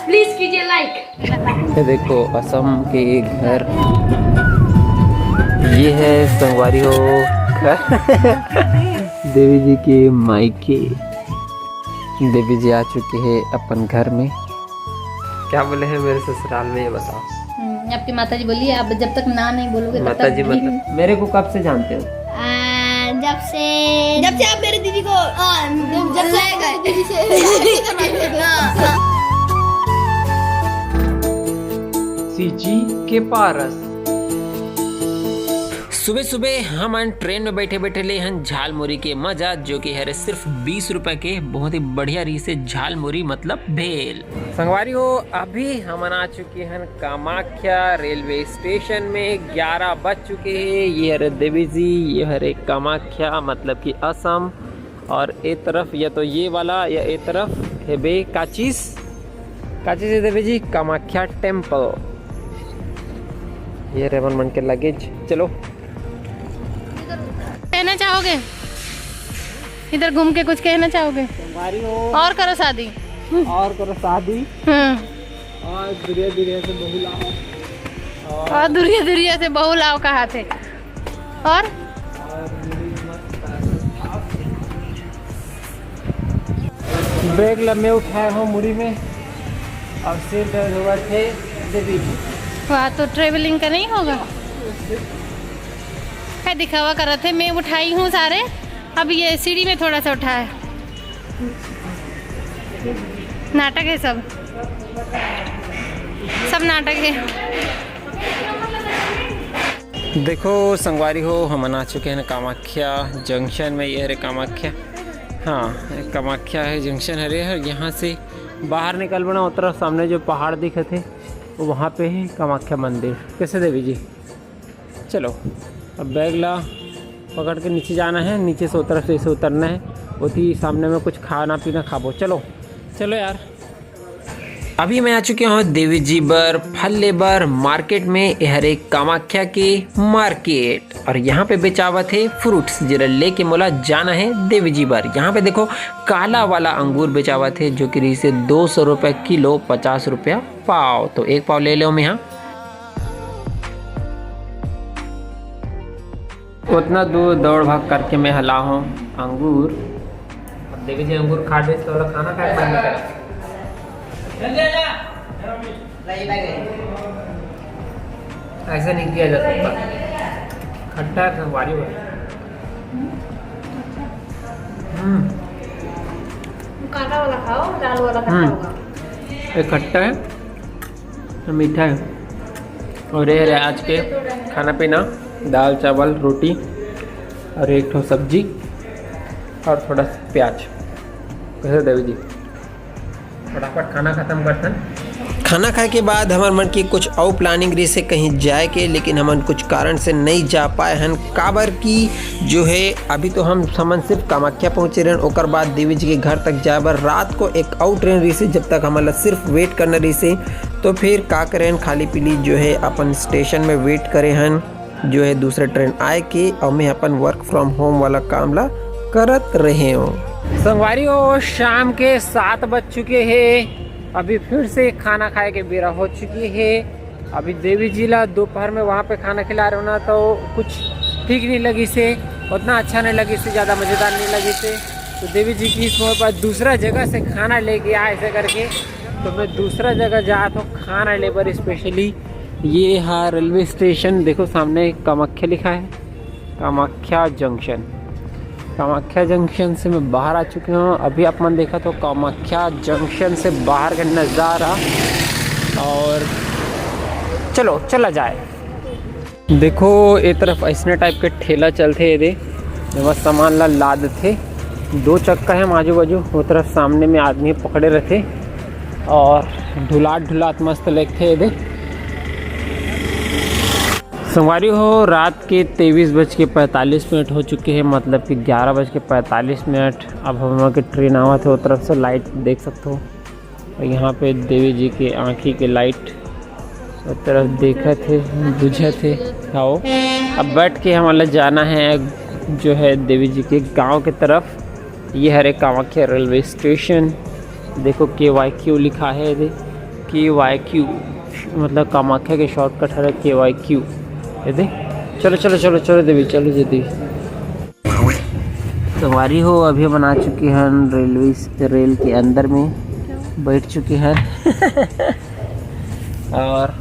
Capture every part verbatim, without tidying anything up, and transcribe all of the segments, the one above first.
Please कीजिए लाइक। ये देखो असम के घर, ये है संगवारी हो घर। देवी जी के मायके। देवी जी आ चुके हैं अपन घर में। क्या बोले हैं मेरे ससुराल में, ये बताओ। हम्म, आपकी माता जी बोली, आप जब तक ना नहीं बोलोगे, तब माता तक जी नहीं। मतलब, मेरे को कब से जानते हो? आ, जब से जब से आप मेरे दीदी को, आ, जब से आप मेरे दीदी से शादी करवाते थे। हाँ। सीजी के पारस। सुबह सुबह हमन ट्रेन में बैठे बैठे ले हन झालमुरी के मजा, जो कि हरे सिर्फ बीस रुपए के। बहुत ही बढ़िया रहिसे झालमुरी, मतलब भेल। संगवारी हो, अभी हमन आ चुके हन कामाख्या रेलवे स्टेशन में। ग्यारह बज चुके हैं। ये हरे देवी जी, ये हरे कामाख्या, मतलब कि असम। और ए तरफ या तो ये वाला या ए तरफ हेबे काचिस, काचिस है देवी जी, कामाख्या टेम्पल। ये रेवन मन के लगेज। चलो, कहना चाहोगे? इधर घूम के कुछ कहना चाहोगे? संगवारी हो। और करो शादी। और करो शादी। हम्म। और दुरिया दुरिया से बहू लाओ। और दुरिया दुरिया से बहू लाओ कहा थे। और और बैग ला मैं उठाए हूँ मुड़ी में। और सिर दर्द हुआ थे देवी जी। वाह, तो ट्रेवलिंग का नहीं होगा? है दिखावा कर रहे थे, मैं उठाई हूँ सारे। अब ये सीढ़ी में थोड़ा सा उठाए। नाटक है सब, सब नाटक है। देखो संगवारी हो, हमन आ चुके हैं कामाख्या जंक्शन में। ये हरे कामाख्या, हाँ, कामाख्या है जंक्शन हरे। और यहाँ से बाहर निकलबो ना, उतरा सामने जो पहाड़ दिखत हे, वो वहाँ पे है कामाख्या मंदिर। कैसे देवी जी? चलो, अब बैग ला पकड़ के नीचे जाना है, नीचे से उतर, से उतरना है। ओती सामने में कुछ खाना पीना खाबो। चलो, चलो यार। अभी मैं आ चुके हूँ देवी जी बर फल ले बर मार्केट में। ये हरे कामाख्या के मार्केट, और यहाँ पे बेचावत है फ्रूट्स, जेला लेके मोला जाना है देवी जी बर। यहाँ पे देखो, काला वाला अंगूर बेचावत है, जो कि रहिसे दो सौ रुपया किलो, पचास रुपया पाव। तो एक पाव ले लो मैं यहाँ। उतना दूर दौड़ भाग करके मैं हला हूँ अंगूर। अब देवी जी अंगूर खा दे तो खाना खाए मन नहीं करा। ऐसा नहीं किया जा सकता। खट्टा है, संगवारी हुआ। हम्म। काला वाला खाओ, लाल वाला खट्टा हम्म। होगा। ये खट्टा है, मीठा है। और ये रहे आज के खाना पीना, दाल चावल रोटी और एक ठो सब्जी और थोड़ा सा प्याज। कैसे देवी जी, फटाफट खाना खत्म करथन। खाना खाए के बाद हमर मन के कुछ अउ प्लानिंग रहिसे कहीं जाए के, लेकिन हमन कुछ कारण से नहीं जा पाए हन, काबर कि जो है अभी तो हम हमन सिर्फ कामाख्या पहुँचे रहन, ओकर बाद देवी जी के घर तक जाए बर रात को एक अउ ट्रेन रहिसे, जब तक हमन ला सिर्फ वेट करना रहिसे। तो फिर का करें, खाली पीली जो है अपन स्टेशन में वेट करे हन, जो है दूसरा ट्रेन आए के, और मैं अपन वर्क फ्रॉम होम वाला काम ला करत रहे हूँ। संगवारी हो, शाम के सात बज चुके हैं, अभी फिर से खाना खाए के बेरा हो चुकी है। अभी देवी जी ला दोपहर में वहाँ पे खाना खिला रहे हो ना, तो कुछ ठीक नहीं लगिसे, उतना अच्छा नहीं लगिसे, ज़्यादा मज़ेदार नहीं लगिसे। तो देवी जी की इस मौके पर दूसरा जगह से खाना लेके आए ऐसे करके, तो मैं दूसरा जगह जा तो खाना ले बर स्पेशली। ये हा रेलवे स्टेशन, देखो सामने कामाख्या लिखा है, कामाख्या जंक्शन। कामाख्या जंक्शन से मैं बाहर आ चुके हूँ। अभी आप मन देखा तो कामाख्या जंक्शन से बाहर का नज़ारा। और चलो चला जाए। देखो, ए तरफ ऐसने टाइप के ठेला चलथे, एदे जेमा सामान ला लादथे। दो चक्का है आजू बाजू, वो तरफ सामने में आदमी पकड़े रहथे और ढुलात ढुलात मस्त लेगथे एदे। संगवारी हो, रात के तेईस बज के पैंतालीस मिनट हो चुके हैं, मतलब कि ग्यारह बज के पैंतालीस मिनट। अब हम लोग के ट्रेन आवत है, वो तरफ से लाइट देख सकते हो। और यहाँ पे देवी जी के आँखी के लाइट वो तरफ देखत हे, बुझत हे। आओ, अब बैठ के हमन ला जाना है जो है देवी जी के गांव के तरफ। ये हरे कामाख्या रेलवे स्टेशन। देखो, के वाई क्यू लिखा है, ये दे, के वाई क्यू, मतलब कामाख्या के शॉर्टकट है के वाई क्यू। ये दे, चलो, चलो, चलो, चलो देवी, चलो जल्दी। संगवारी हो, अभी हमन आ चुके हैं रेलवे, रेल के अंदर में बैठ चुके हैं। और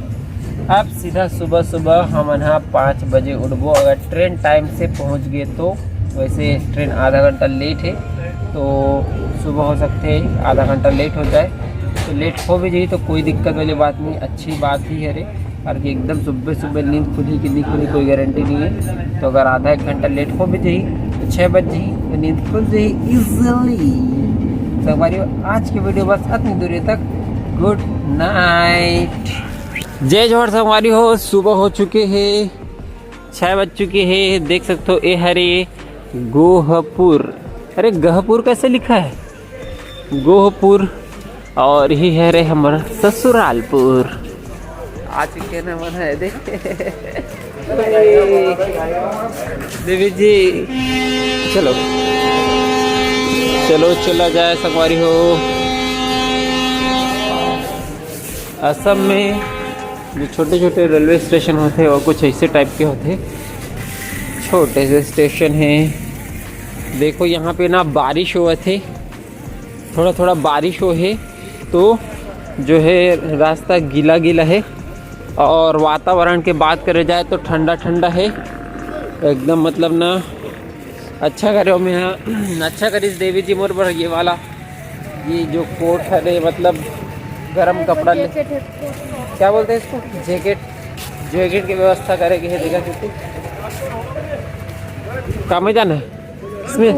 अब सीधा सुबह सुबह हमन ह पाँच बजे उठबो, अगर ट्रेन टाइम से पहुंच गए तो। वैसे ट्रेन आधा घंटा लेट है, तो सुबह हो सकते है आधा घंटा लेट हो जाए, तो लेट हो भी जाए तो कोई दिक्कत वाली बात नहीं, अच्छी बात ही है रे। और कि एकदम सुबह सुबह नींद खुली कि नहीं खुली, कोई गारंटी नहीं है। तो अगर आधा एक घंटा लेट हो भी जाई तो छः बज जाई, तो नींद खुल जाई इजीली। संगवारी हो, आज की वीडियो बस इतनी दूरी तक। गुड नाइट। जय जोहार संगवारी हो, सुबह हो चुके है, छः बज चुके है। देख सकते हो, ए हरे गोहपुर। अरे, गहपुर कैसे लिखा है? गोहपुर। और यही है रे हमर ससुरालपुर। आ चुके हैं मन है, देख। देवी जी, चलो, चलो, चला जाए संगवारी हो। असम में जो छोटे-छोटे रेलवे स्टेशन होथे, वो कुछ ऐसे टाइप के होथे, छोटे से स्टेशन है। देखो, यहाँ पे ना बारिश होवत हे, थोड़ा-थोड़ा बारिश हो हे, तो जो है रास्ता गीला-गीला है। और वातावरण के बात करे जाए तो ठंडा-ठंडा है एकदम, मतलब ना, अच्छा करे हो मैं, अच्छा करिस देवी जी मोर बर ये वाला, ये जो कोट हरे, मतलब गरम कपड़ा ले, जैकेट है। क्या बोलते हैं इसको, जैकेट, जैकेट की व्यवस्था करे के है। देखा कितनी काम में जाना है इसमें।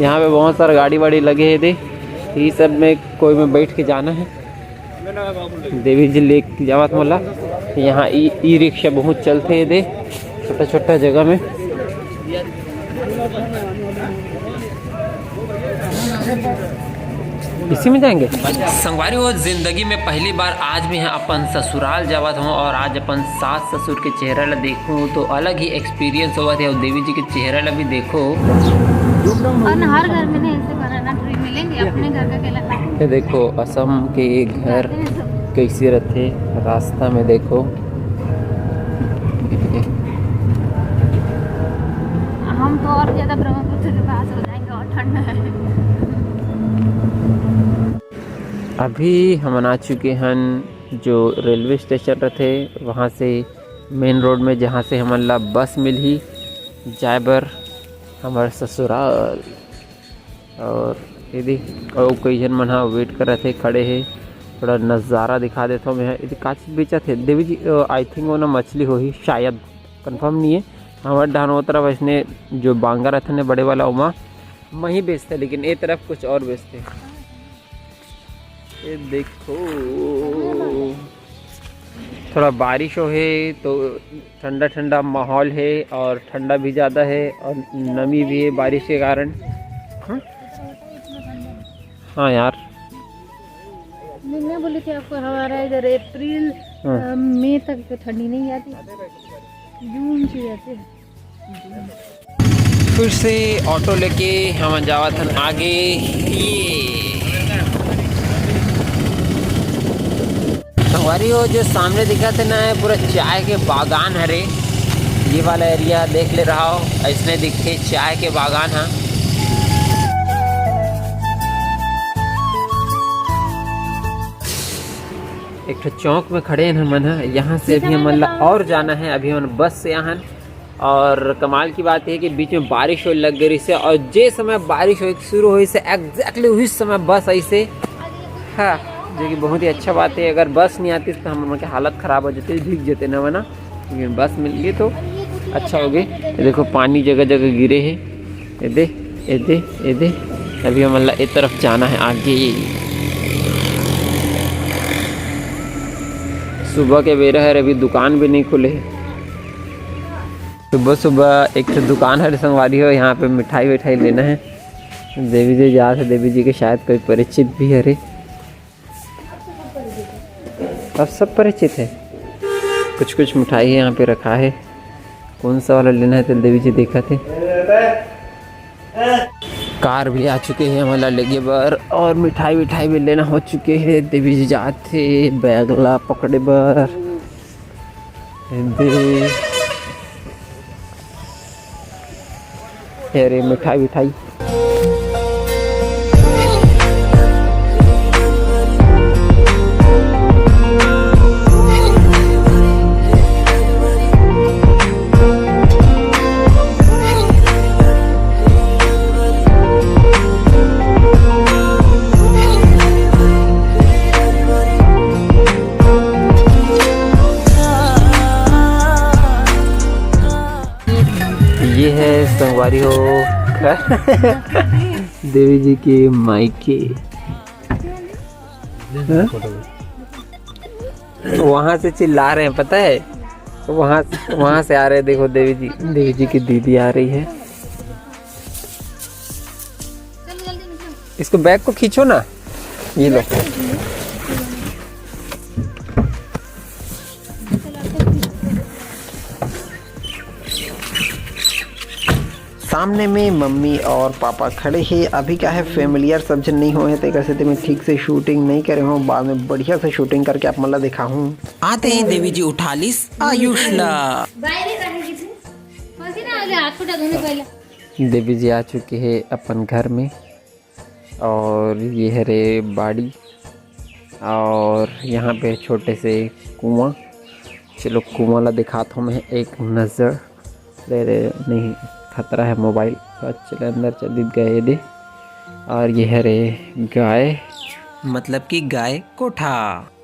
यहाँ पे बहुत सारा गाड़ी वाड़ी लगे है दे, ये सब में कोई में बैठ के जाना है। देवी जी लेके जावत मोला। यहाँ ई ई रिक्शा बहुत चलथे ये दे, छोटा छोटा जगह में। इसी में जाएंगे। संगवारी हो, जिंदगी में पहली बार आज मैं अपन ससुराल जावत हूँ और आज अपन सास ससुर के चेहरा ला देखूँ तो अलग ही एक्सपीरियंस होवत है। और देवी जी के चेहरा ला भी देखो। और ना, हर घर में नहीं ऐसे बनाना ट्री मिलेंगे, अपने घर का केला खा। ये देखो, असम के घर कैसे रहते, रास्ता में देखो। हम तो और ज्यादा ब्रह्मपुत्र के पास हो जाएंगे और ठंड है। अभी हमन आ चुके हन जो रेलवे स्टेशन रथे, वहाँ से मेन रोड में, जहाँ से हमन ला बस मिलही जाए बर हमर ससुराल। और यदि अउ कई झन मन ह वेट करत हे, खड़े हे, थोड़ा नज़ारा दिखा देथव मैं। यदि का चीज बेचत हे देवी जी, आई थिंक वो ना मछली होही शायद, कंफर्म नहीं है। हमर डहान वो तरफ ऐसने जो बांगा रथे ने बड़े वाला, ओमा मही बेचथे, लेकिन ए तरफ कुछ और बेचथे। ये देखो, थोड़ा बारिश हो हे तो ठंडा ठंडा माहौल है और ठंडा भी ज़्यादा है और नमी भी है बारिश के कारण। हाँ? हाँ यार। मैं बोली थी आपको, हमारा इधर अप्रैल, हाँ। अ, मई तक तो ठंडी नहीं आती, जून से आती है। फिर से ऑटो लेके हमन जावत हन आगे। ये संगवारी हो, जो सामने दिखत हे ना, पूरा चाय के बागान हरे। ये वाला एरिया देख ले रहा हो, ऐसने दिखथे चाय के बागान ह। एक ठो चौक में खड़े हन हमन ह, यहाँ से अभी हमन ला और जाना है। अभी हमन बस से आहन और कमाल की बात ये कि बीच में बारिश होए लग गई से, और जे समय बारिश होए शुरू होई से, exactly उही समय बस आई से। हाँ, जो कि बहुत ही अच्छा बात है। अगर बस नहीं आती तो हम लोग की हालत खराब हो जाती, भीग जाते ना, वरना लेकिन बस मिल गई तो अच्छा हो गई। ये देखो, पानी जगह जगह गिरे है। ये दे, ये दे, ये दे। अभी हमन ला ए तरफ जाना है आगे। सुबह के बेरा है, अभी दुकान भी नहीं खुले है। सुबह सुबह एक ठो दुकान हरे संगवारी हो, यहाँ पे मिठाई विठाई लेना है। देवी जी जात हे, देवी जी के शायद कोई परिचित भी हरे। अब सब परिचित है, कुछ कुछ मिठाई है यहाँ पे रखा है। कौन सा वाला लेना है तो देवी जी देखत हे। कार भी आ चुके हे हमला लेगे बर, और मिठाई विठाई भी लेना हो चुके हे। देवी जी जात हे बैग ला पकड़े बर। दे, अरे मिठाई विठाई। ये है संगवारी हो देवी जी के मायके। हाँ? वहां से चिल्ला रहे हैं, पता है? वहां, वहां से आ रहे हैं। देखो देवी जी, देवी जी की दीदी आ रही है। इसको, बैग को खींचो ना, ये लो। सामने में मम्मी और पापा खड़े हे। अभी का है, familiar सब झन नहीं होए हे, तेकर सेती मैं ठीक से shooting नहीं करे हूँ। बाद में बढ़िया से shooting करके आप मन ला दिखाहूँ। आते ही देवी जी उठा लिस आयुष ला। बाहरे रहे किथे? कौन सी ना आगे हाथ खुटा धोने पहले। देवी जी आ चुके हे अपन घर में। और ये हरे बाड़ी, और यहाँ पे छोटे से कुआं। चलो कुआं ला दिखात हूँ मैं एक नज़र। अरे नहीं, खतरा है मोबाइल। तो चले अंदर, चल दीद गए दे। और ये हरे गाय, मतलब कि गाय कोठा।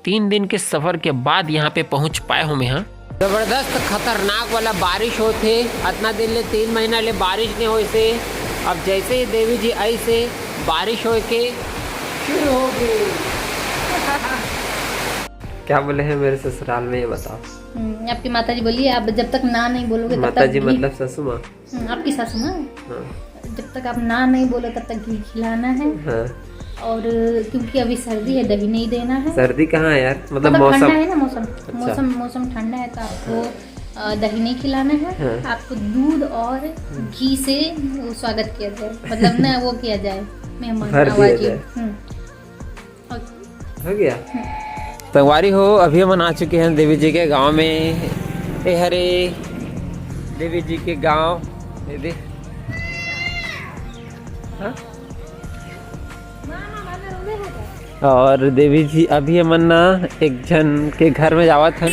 तीन दिन के सफर के बाद यहाँ पे पहुँच पाए हूँ मैं। हाँ, जबरदस्त खतरनाक वाला बारिश होत हे। अतना दिन ले, तीन महीना ले बारिश नहीं होइस हे। अब जैसे ही देवी जी आइस हे, बारिश होए के शुरू हो गई। क्या बोले हैं मेरे ससुराल में, ये बताओ। हम्म, आपकी माता जी बोली, आप जब तक ना नहीं बोलोगे, तब माता तक जी घी मतलब सासू माँ। हम्म, आपकी सासू माँ। हाँ। जब तक आप ना नहीं बोलो, तब तक घी खिलाना है। हाँ। और क्योंकि अभी सर्दी है, दही नहीं देना है। सर्दी कहाँ है यार, मतलब ठंडा मौसम। है ना, मौसम। अच्छा। मौसम, मौसम ठंडा है, तो आपको, हाँ। अ, दही नहीं खिलाना है। हाँ। आपको दूध और घी से वो स्वागत किया जाए, मतलब ना, वो किया जाए, मेहमान भर दिया नवाजी। जाए। हम्म। हो गया। संगवारी हो, अभी हमन आ चुके हैं देवी जी के गांव में। ए हरे देवी जी के गांव, ये दे। हाँ? और देवी जी, अभी हमन ना एक झन के घर में जावत हन,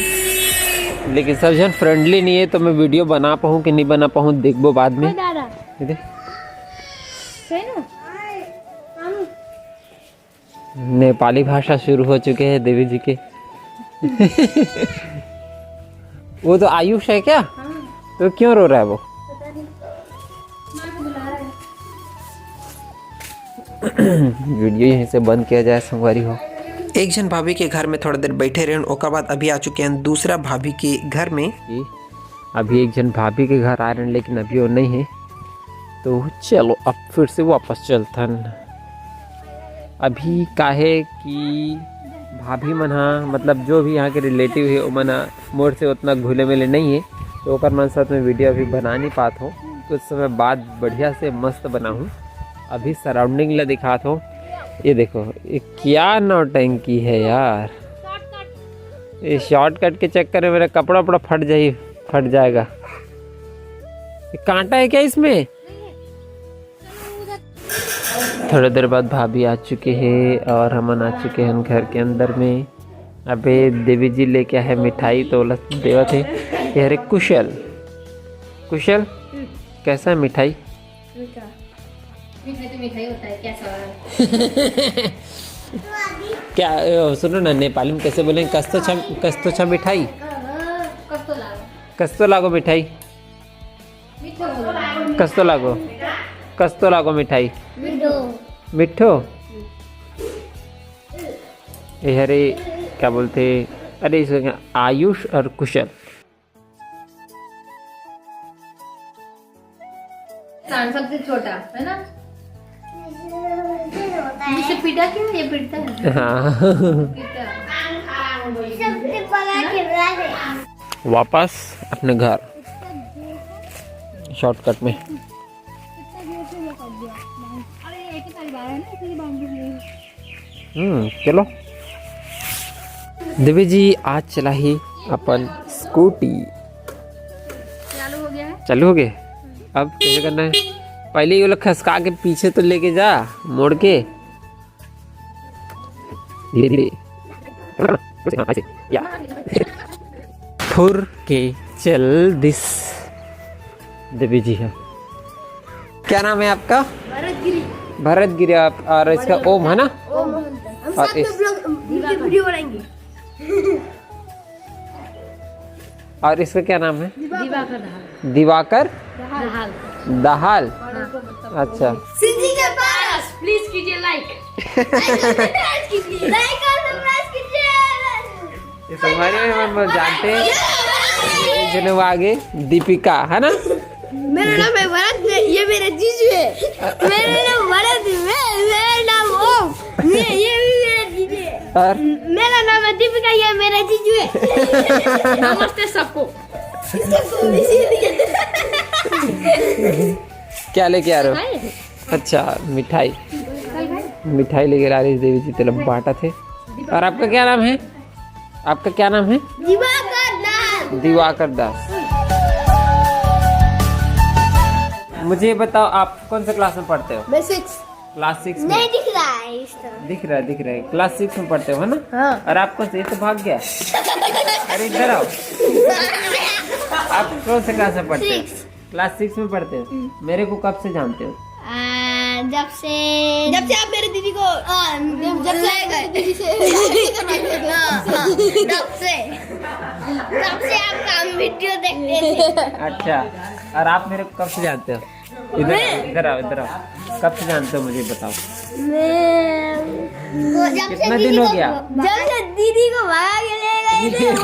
लेकिन सब झन friendly नहीं है, तो मैं video बना पाहूँ कि नहीं बना पाहूँ, देखबो बाद में। ओ दादा। ये दे। सही ना? नेपाली भाषा शुरू हो चुके हैं देवी जी के। वो तो आयुष है क्या? हाँ। तो क्यों रो रहा है वो? पता नहीं। माँ को बुला रहा है। Video यहीं से बंद किया जाए संगवारी हो। एक झन भाभी के घर में थोड़ा देर बैठे रहेन, ओकर बाद अभी आ चुके हैं दूसरा भाभी के घर में। अभी एक झन भाभी के घर आ रहे हैं, लेकिन अभी वो नहीं है। तो चलो, अब फिर से वापस चलथन। अभी काहे कि भाभी मन हा, मतलब, जो भी यहाँ के relative है, ओमन हा मोर से उतना घुले मिले नहीं है, तो ओकर मन साथ में video अभी बना नहीं पात हो। कुछ समय बाद बढ़िया से मस्त बनाहूँ। अभी surrounding ला दिखात हो। ये देखो, ये क्या नौटंकी है यार। ये shortcut के चक्कर में मेरा कपड़ा उपड़ा फट जाई, फट जाएगा। ये कांटा है क्या इसमें? थोड़ा देर बाद भाभी आ चुके हैं और हमन आ चुके हैं घर के अंदर में। अबे देवी जी लेके आए मिठाई, तो ओला देवत हे। ये हरे कुशल, कुशल, कैसा है मिठाई? मीठा। मीठा तो मीठा ही होता है, क्या सवाल? क्या, अ, सुनो ना, नेपाली में कैसे बोलें? कस्तो छ, कस्तो छ मिठाई? कस्तो लागो? कस्तो लागो मिठाई? मीठो बोलो। कस्तो लागो? कस्तो लागो मिठाई? मीठो। मीठो? ये हरे, क्या बोलते, अरे, इसको क्या, आयुष और कुशल। इंसान सबसे छोटा है ना? जिसे पीटा क्यों, ये पीटता है? हाँ। पीटा। सबसे बड़ा खिलाड़ी। वापस अपने घर shortcut में। हम्म, चलो। देवी जी आज चलाही अपन स्कूटी। चालू हो गया है। चालू हो गया। अब कैसे करना है? पहले ये लोग खसका के पीछे तो लेके जा, मोड़ के। धीरे धीरे। या। फुर के चल दिस। देवी जी है। क्या नाम है आपका? भरत गिरी। भरत गिरी। आप, और इसका ओम है ना? ओम। हम और साथ में इस- vlog, video बनाएंगे। और इसका क्या नाम है? दिवाकर दहाल। दिवाकर दहाल। दहाल। हाँ। अच्छा। सिंधी के पास। प्लीज कीजिए लाइक। लाइक और सब्सक्राइब कीजिए। ये संगवारी हो, हम जानते हैं। एक जने वो आगे दीपिका है ना? मेरा नाम है भरत, ये मेरा जीजू है। मेरा नाम भरत है, मैं, मेरा नाम ओम। ये, ये भी मेरा जीजू है। और? मेरा नाम है दीपिका, ये मेरा जीजू है। नमस्ते सबको। क्या लेके आ रहे हो? अच्छा, मिठाई। मिठाई लेके आ रही देवी जी, तेल बांटा थे। और आपका क्या नाम है? आपका क्या नाम है? दिवाकर दास। दिवाकर दास। मुझे ये बताओ, आप कौन से क्लास में पढ़ते हो? मैं सिक्स। क्लास सिक्स में। नहीं दिख रहा है इस तरह। दिख रहा है, दिख रहा है। क्लास सिक्स में पढ़ते हो, है ना? हाँ। और आप कौन से, ये तो भाग गया। अरे इधर आओ। आप कौन से क्लास में पढ़ते हो? सिक्स। क्लास सिक्स में पढ़ते हो। हम्म। मेरे को कब से जानते हो? आ, जब से जब से आप मेरे दीदी को आ, जब से आप मेरे दीदी से हाँ, हाँ, जब से जब से आपका हम वीडियो देखते थे। अच्छा, और आप मेरे को कब से जानते हो? इधर आओ, इधर आओ, इधर आओ। कब से जानते हो, मुझे बताओ। मैं तो जब से कितना दीदी दिन हो को गया? जब से दीदी को भगा के ले गए थे, उस,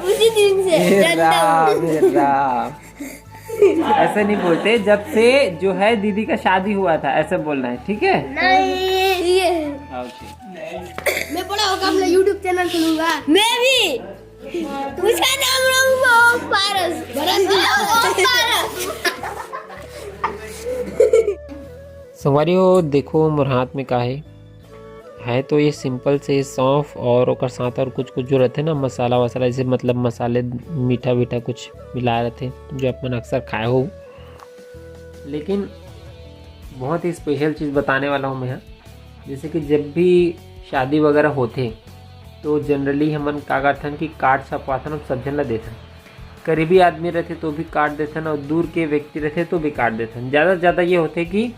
उसी दिन से ये जानता हूँ। राम, ये राम। ऐसे नहीं बोलते, जब से जो है दीदी का शादी हुआ था, ऐसे बोलना है, ठीक है? नहीं। ये ओके। मैं बड़ा होकर अपना YouTube चैनल खोलूंगा। मैं भी। उसका नाम रखूंगा ओम पारस। भरत जी। ओम पारस। संगवारी हो, देखो मोर हाथ में का है। है तो ये सिंपल से सौंफ और ओकर साथ और कुछ कुछ जो रहते ना, मसाला वसाला, जैसे मतलब मसाले, मीठा वीठा कुछ मिलाए रहते, जो आप मन अक्सर खाए हो। लेकिन बहुत ही स्पेशल चीज़ बताने वाला हूँ मैं यहाँ। जैसे कि जब भी शादी वगैरह होते, तो जनरली हमन का करथन कि कार्ड छपवाथन, हम सब झन ला देथन। करीबी आदमी रहते तो भी कार्ड देथन, और दूर के व्यक्ति रहते तो भी कार्ड देथन। ज़्यादा से ज़्यादा ये होते कि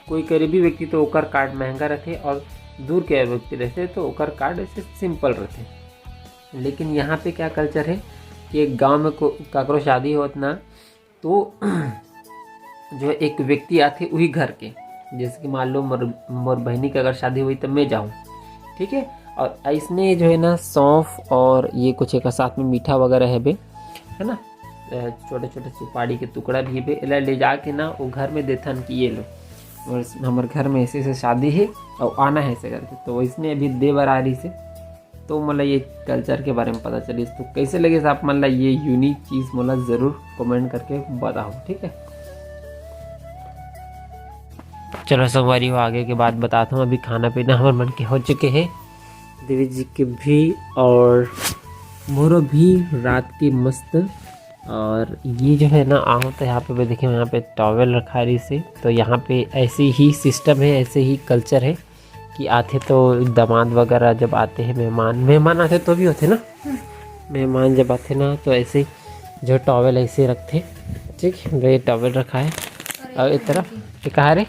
कोई करीबी व्यक्ति तो ओकर कार्ड महंगा रहते, और दूर के व्यक्ति रहते तो ओकर कार्ड ऐसे सिंपल रहते। लेकिन यहाँ पे क्या कल्चर है कि एक गांव में को-, काकरो शादी होत ना, तो जो है एक व्यक्ति आथे वही घर के, जैसे कि मान लो मोर, मोर बहनी के अगर शादी हुई तो मैं जाऊँ, ठीक है। और ऐसने जो है ना, सौंफ और ये कुछ एक साथ में मीठा वगैरह है बे, है ना, अ, छोटे छोटे सुपारी के टुकड़ा भी है बे, एला ले जाके ना वो घर में देथन कि ये लो, और हमर घर में ऐसे ऐसे शादी है और आना है ऐसे करके। तो इसने अभी दे बर आ रही से, तो मोला ये कल्चर के बारे में पता चलिस। तो कैसे लगिस आप मन ला ये यूनिक चीज़, मोला ज़रूर कमेंट करके बताओ, ठीक है। चलो संगवारी हो, आगे के बात बताता हूँ। अभी खाना पीना हमर मन के हो चुके हैं, देवी जी के भी और मोरो भी रात के मस्त। और ये जो है ना, आओ तो यहाँ पे भी देखिए, यहाँ पे टॉवेल रखा रही से, तो यहाँ पे ऐसे ही सिस्टम है, ऐसे ही कल्चर है कि आथे तो दामाद वगैरह जब आते हैं, मेहमान, मेहमान आथे तो भी होते ना, मेहमान जब आथे ना तो ऐसे ही जो टॉवेल ऐसे रखते, ठीक है, तो ये टॉवेल रखा है। और एक तरफ ये कहा रे,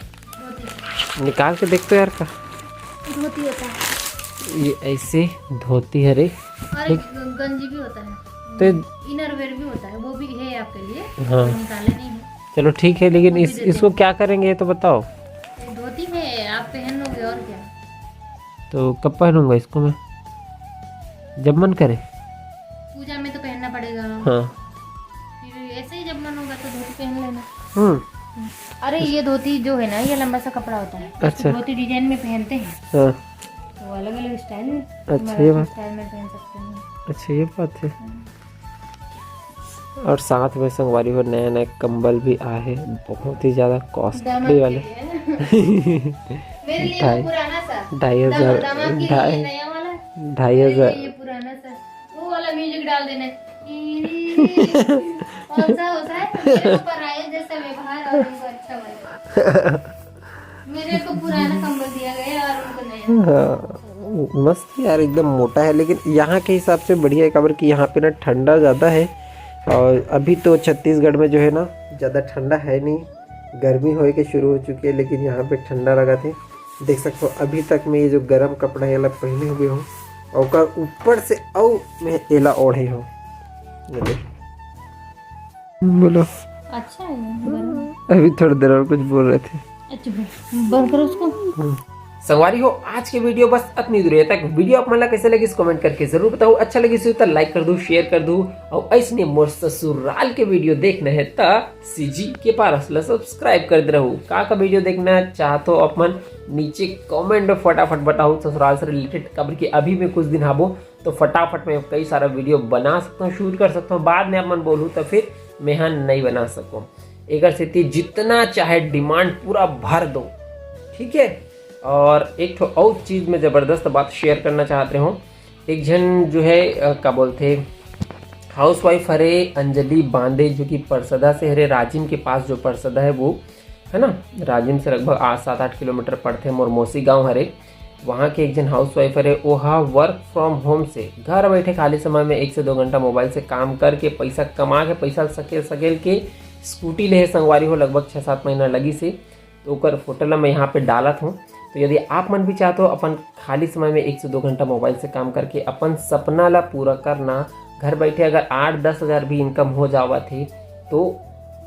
निकाल के देख तो यार का, धोती होता है। ये ऐसे धोती है रे, और एक गंजी भी होता है। तो इनर वेयर भी होता है, वो भी है आपके लिए, हाँ। निकाले नहीं है। चलो ठीक है, लेकिन वो भी इस, दे इसको देंगे। क्या करेंगे ये तो बताओ। धोती में आप पहन लोगे और क्या। तो कब पहनूंगा इसको मैं? जब मन करे। पूजा में तो पहनना पड़ेगा। हाँ। फिर ऐसे ही जब मन होगा तो धोती पहन लेना। हम्म। अरे ये धोती जो है ना, ये लंबा सा कपड़ा होता है। अच्छा। धोती डिजाइन में पहनते हैं। हाँ। तो अलग अलग स्टाइल है। अच्छा, ये बात। स्टाइल में पहन सकते हैं। अच्छा, ये बात है। हम्म। और साथ में संगवारी हो, नया नया कंबल भी आए हैं, बहुत ही ज़्यादा कॉस्टली वाले। मेरे लिए ढाई- वो पुराना सा। ढाई हजार दमा-, दमा के लिए ढाई नया वाला। ढाई मेरे लिए हजार ये पुराना सा। वो वाला म्यूजिक डाल देना। कौन सा होता है? मेरे ऊपर आए जैसा व्यवहार और उनको अच्छा वाला। मेरे को पुराना कंबल दिया गया और उनको नया। हाँ, मस्त यार, एकदम मोटा है। लेकिन यहाँ के हिसाब से बढ़िया है, काबर कि यहाँ पे ना ठंडा ज़्यादा है। और अभी तो छत्तीसगढ़ में जो है ना, ज़्यादा ठंडा है नहीं, गर्मी होए के शुरू हो चुकी है, लेकिन यहाँ पे ठंडा लगा थे। देख सकते हो, अभी तक मैं ये जो गरम कपड़ा ये वाला पहने हुए हूँ, और ओकर ऊपर से अउ मैं एला ओढ़े हूँ। ये देख। बोलो। अच्छा है ये, बराबर। अभी थोड़ी देर और कुछ बोल रहे थे। अच्छा, बंद करो उसको। संगवारी हो, आज के वीडियो बस अतनी दूर तक। वीडियो आप मन ला कैसे लगिस, कमेंट करके जरूर बताओ। अच्छा लगिस हो तो लाइक कर दू, शेयर कर दू, और ऐसने मोर ससुराल के वीडियो देखना है तो सीजी के पारस ला सब्सक्राइब कर दे रहू। का का वीडियो देखना चाहत हो आप मन, नीचे कमेंट में फटाफट बताओ। ससुराल से रिलेटेड, काबर कि अभी मैं कुछ दिन हाबो तो फटाफट मैं कई सारा वीडियो बना सकता हूँ, शूट कर सकता हूँ। बाद में आप मन बोलू तो फिर मैं हा नहीं बना सकूँ। एकर सेती जितना चाहे डिमांड पूरा भर दो, ठीक है। और एक ठो और चीज़ में ज़बरदस्त बात शेयर करना चाहत रहे हूँ। एक झन जो है अ, का बोलथे, हाउस वाइफ हरे अंजलि बांदे, जो कि परसदा से हरे, राजिम के पास जो परसदा है वो, है ना, राजिम से लगभग आठ सात आठ किलोमीटर पड़थे, मोर मौसी गांव हरे। वहाँ के एक झन हाउस वाइफ हरे, ओहा वर्क फ्रॉम होम से घर बैठे खाली समय में एक से दो घंटा मोबाइल से काम करके पैसा कमा के, पैसा सकेल सकेल के स्कूटी ले हे संगवारी हो, लगभग छः सात महीना लगिस हे। तो ओकर फोटो ला मैं यहाँ पे डालत हूँ। तो यदि आप मन भी चाहत हो अपन खाली समय में एक से दो घंटा मोबाइल से काम करके अपन सपना ला पूरा करना, घर बैठे अगर आठ दस हज़ार भी इनकम हो जावत हे तो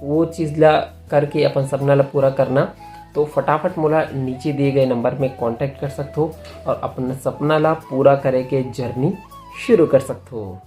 वो चीज़ ला करके अपन सपना ला पूरा करना, तो फटाफट मोला नीचे दिए गए नंबर में कॉन्टैक्ट कर सकत हो और अपन सपना ला पूरा करे के जर्नी शुरू कर सकत हो।